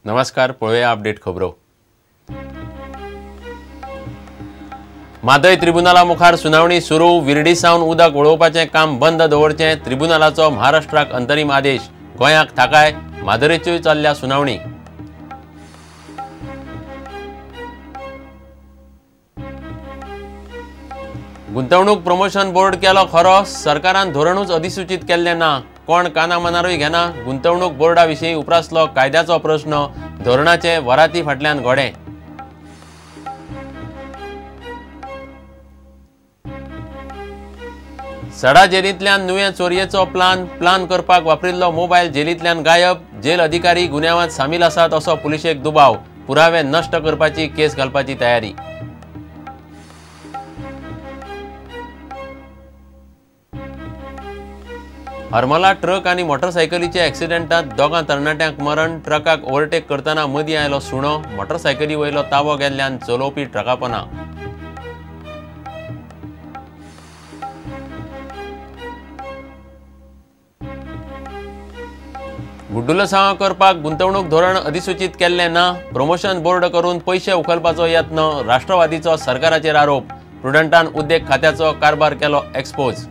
नमस्कार, पळोवया अपडेट खबरो. म्हादय त्रिबुनाला मुखार सुनावणी सुरू. विर्डी सावन उदक वळोवपाचें काम बंद दवरचें त्रिबुनालाचो महाराष्ट्राक अंतरीम आदेश. गोंयाक थाकाय, म्हादरेच्योय चल्ल्या सुनावणी. गुंतवणूक प्रमोशन बोर्ड केलो खरो, सरकारान धोरणूच अधिसूचित केल्लें ना. कोण काना मनारूय घेना. गुंतवणूक बोर्डा विशीं उप्रासलो कायद्याचो प्रश्न. धोरणाचे वराती फाटल्यान घोडे. सडा जेलींतल्यान नुवें चोरयेचो प्लान करपाक वापरिल्लो मोबायल जेलींतल्यान गायब. जेल अधिकारी गुन्यांवांत सामील आसात असो पुलिशेक दुबाव. पुरावे नश्ट करपाची केस घालपाची तयारी. हरमला ट्रक आनी मोटरसायकलीच्या एक्सिडेंटांत दोगां तरणाट्यांक मरण. ट्रकाक ओव्हरटेक करतना मदीं आयलो सुणो. मोटरसायकली वयलो ताबो गेल्ल्यान चलोवपी ट्रकापना. गुड्डुलसांवां करपाक गुंतवणूक धोरण अधिसूचित केल्लें ना. प्रमोशन बोर्ड करून पयशे उखलपाचो यत्न. राष्ट्रवादीचो सरकाराचेर आरोप. प्रुडंटान उद्देग खात्याचो कारभार केलो एक्सपोज.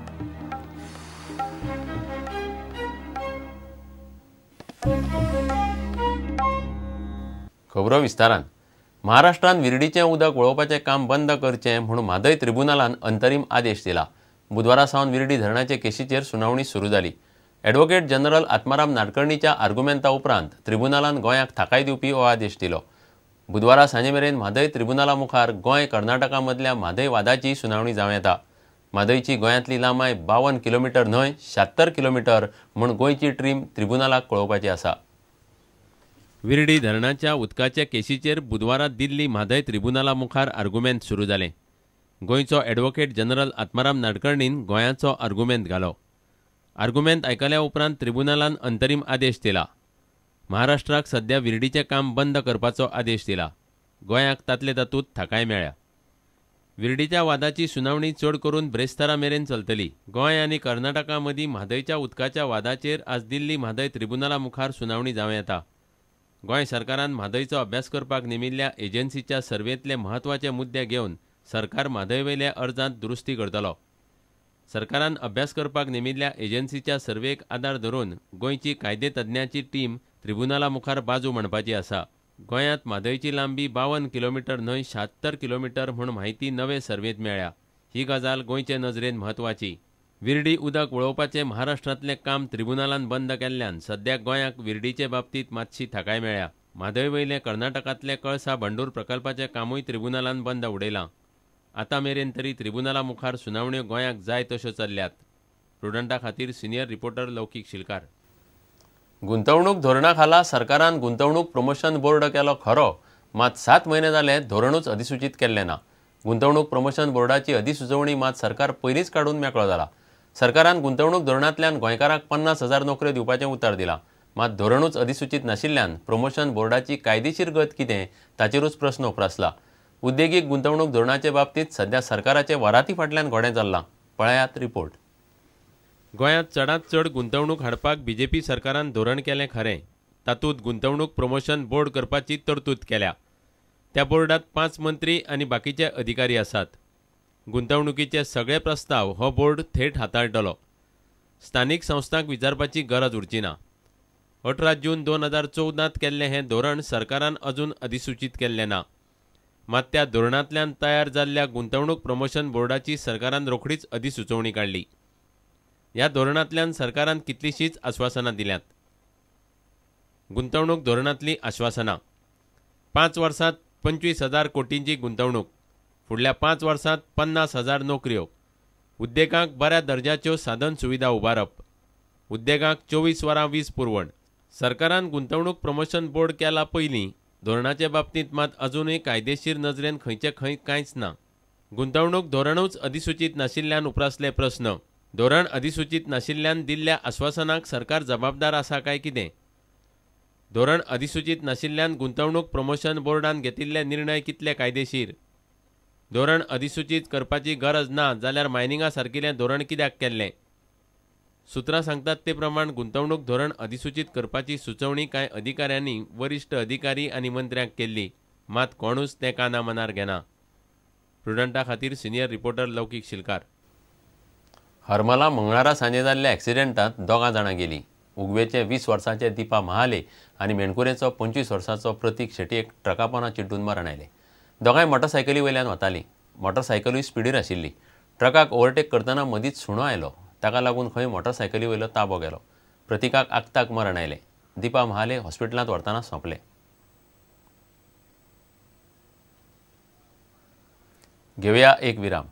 खबरो विस्तारान. महाराष्ट्रान विर्डीचें उदक वळोवपाचें काम बंद करचें म्हूण म्हादय त्रिबुनालान अंतरीम आदेश दिला. बुधवारा सावन विर्डी धरणाचे केशीचेर सुनावणी सुरू जाली. ॲडव्होकेट जनरल आत्माराम नाडकर्णीच्या आर्गुमेंता उपरांत त्रिबुनालान गोंयाक थाकाय दिवपी हो आदेश दिलो. बुधवारा सांजे मेरेन म्हादय त्रिबुनाला मुखार गोंय कर्नाटका मदल्या म्हादय वादाची सुनावणी जावं येता. म्हादयची गोंयांतली लांबाय 52 किलोमिटर न्हय 76 किलोमिटर म्हूण गोंयची टीम त्रिबुनालाक कळोवपाची आसा. विर्डी धरणाच्या उदकाच्या केशीचेर बुधवारा दिल्ली म्हादय त्रिबुनाला मुखार आर्गुमेंत सुरू जालें. गोंयचो ॲडव्होकेट जनरल आत्माराम नाडकर्णीन गोंयाचो आर्गुमेंत घालो. आर्गुमेंत आयकल्या उपरांत त्रिबुनालान अंतरीम आदेश दिला. महाराष्ट्राक सध्या विर्डीचें काम बंद करपाचो आदेश दिला. गोंयाक तातले तातूंत थाकाय मेळ्ळ्या. विर्डीच्या वादाची सुनावणी चड करून ब्रेस्तारा मेरेन चलतली. गोंय आनी कर्नाटका मदीं म्हादयच्या उदकाच्या वादाचेर आज दिल्ली म्हादय त्रिबुनाला मुखार सुनावणी जावं येता. गोंय सरकारान म्हादयचो अभ्यास करपाक नेमिल्ल्या एजन्सीच्या सर्वेंतले म्हत्वाचे मुद्दे घेवन सरकार म्हादयवेल्या अर्जांत दुरुस्ती करतलो. सरकारान अभ्यास करपाक नेमिल्ल्या एजन्सीच्या सर्वेक आदार धरून गोंयची कायदेतज्ञांची टीम त्रिबुनाला मुखार बाजू मांडपाची आसा. गोंयांत म्हादयची लांबी 52 किलोमिटर न्हय 76 किलोमिटर म्हूण म्हायती नवे सर्वेंत मेळ्ळ्या. ही गजाल गोंयचे नजरेन म्हत्वाची. विर्डी उदक वळोवपाचें महाराष्ट्रांतलें काम त्रिबुनालान बंद केल्ल्यान सद्या गोंयाक विर्डीचे बाबतींत मातशी थाकाय मेळ्ळ्या. म्हादय वयलें कर्नाटकांतलें कळसा भांडूर प्रकल्पाचें कामूय त्रिबुनालान बंद उडयलां. आतां मेरेन तरी त्रिबुनाला मुखार सुनावण्यो गोंयाक जाय तश्यो चल्ल्यात. प्रुडंटा खातीर सिनियर रिपोर्टर लौकीक शिलकार. गुंतवणूक धोरणा खाला सरकारान गुंतवणूक प्रमोशन बोर्ड केलो खरो, मात 7 म्हयने जाले धोरणूच अधिसूचित केल्लें ना. गुंतवणूक प्रमोशन बोर्डाची अधिसुचोवणी मात सरकार पयलींच काडून मेकळो जाला. सरकारान गुंतवणूक धोरणांतल्यान गोंयकारांक 50,000 नोकऱ्यो दिवपाचें उतर दिलां. मात धोरणूच अधिसूचित नाशिल्ल्यान प्रमोशन बोर्डाची कायदेशीर गत कितें ताचेरूच प्रस्न उप्रासला. उद्देगीक गुंतवणूक धोरणाचे बाबतींत सध्या सरकाराचे वराती फाटल्यान घोडें चल्लां. पळयात रिपोर्ट. गोंयांत चडांत चड गुंतवणूक हाडपाक बीजेपी सरकारान धोरण केलें खरें, तातूंत गुंतवणूक प्रमोशन बोर्ड करपाची तरतूद केल्या. त्या बोर्डांत 5 मंत्री आनी बाकीचे अधिकारी आसात. गुंतवणुकीचे सगळे प्रस्ताव हो बोर्ड थेट हाताळटलो. स्थानीक संस्थांक विचारपाची गरज उरची ना. 18 जून 2014 केल्लें हें धोरण सरकारान अजून अधिसूचित केल्लें ना. मात त्या धोरणांतल्यान तयार जाल्ल्या गुंतवणूक प्रमोशन बोर्डाची सरकारान रोखडीच अधिसुचोवणी काडली. ह्या धोरणांतल्यान सरकारान कितलींशींच आश्वासनां दिल्यांत. गुंतवणूक धोरणांतलीं आश्वासनां: 5 वर्सांत 25,000 कोटींची गुंतवणूक, फुडल्या 5 वर्सांत 50,000 नोकऱ्यो, उद्देगांक बऱ्या दर्जाच्यो साधन सुविधा उबारप, उद्देगांक 24 वरां वीज पुरवण. सरकारान गुंतवणूक प्रमोशन बोर्ड केला पयलीं धोरणाचे बाबतींत मात अजूनय कायदेशीर नजरेन खंयचे खंय कांयच ना. गुंतवणूक धोरणूच अधिसूचित नाशिल्ल्यान उप्रासले प्रस्न. धोरण अधिसूचित नाशिल्ल्यान दिल्ल्या आश्वासनाक सरकार जबाबदार आसा काय कितें? धोरण अधिसूचित नाशिल्ल्यान गुंतवणूक प्रमोशन बोर्डान घेतिल्ले निर्णय कितले कायदेशीर? धोरण अधिसूचित करपाची गरज ना जाल्यार मायनिंगा सारकिलें धोरण कित्याक केल्लें? सुत्रां सांगतात ते प्रमाण गुंतवणूक धोरण अधिसूचीत करपाची सुचोवणी कांय अधिकाऱ्यांनी वरिश्ठ अधिकारी आनी मंत्र्यांक केल्ली, मात कोणूच तें काना मनार घेना. प्रुडंटा खातीर सिनियर रिपोर्टर लौकीक शिलकार. हरमला मंगळारा सांजे जाल्ल्या एक्सिडेंटांत 2 जाणां गेलीं. उगवेचे 20 वर्सांचे दीपा महाले आनी मेणकुरेचो 25 वर्सांचो प्रतीक शेटयेक ट्रकापोना चिड्डून मरण आयलें. दोगांय मोटरसायकली वयल्यान वतालीं. मोटरसायकलूय स्पिडीर आशिल्ली. ट्रकाक ओवरटेक करतना मदींच सुणो आयलो. ताका लागून खंय मोटरसायकली वयलो ताबो गेलो. प्रतिकाक आक्ताक मरण आयलें. दीपा महाले हॉस्पिटलांत व्हरतना सोंपलें. घेवया एक विराम.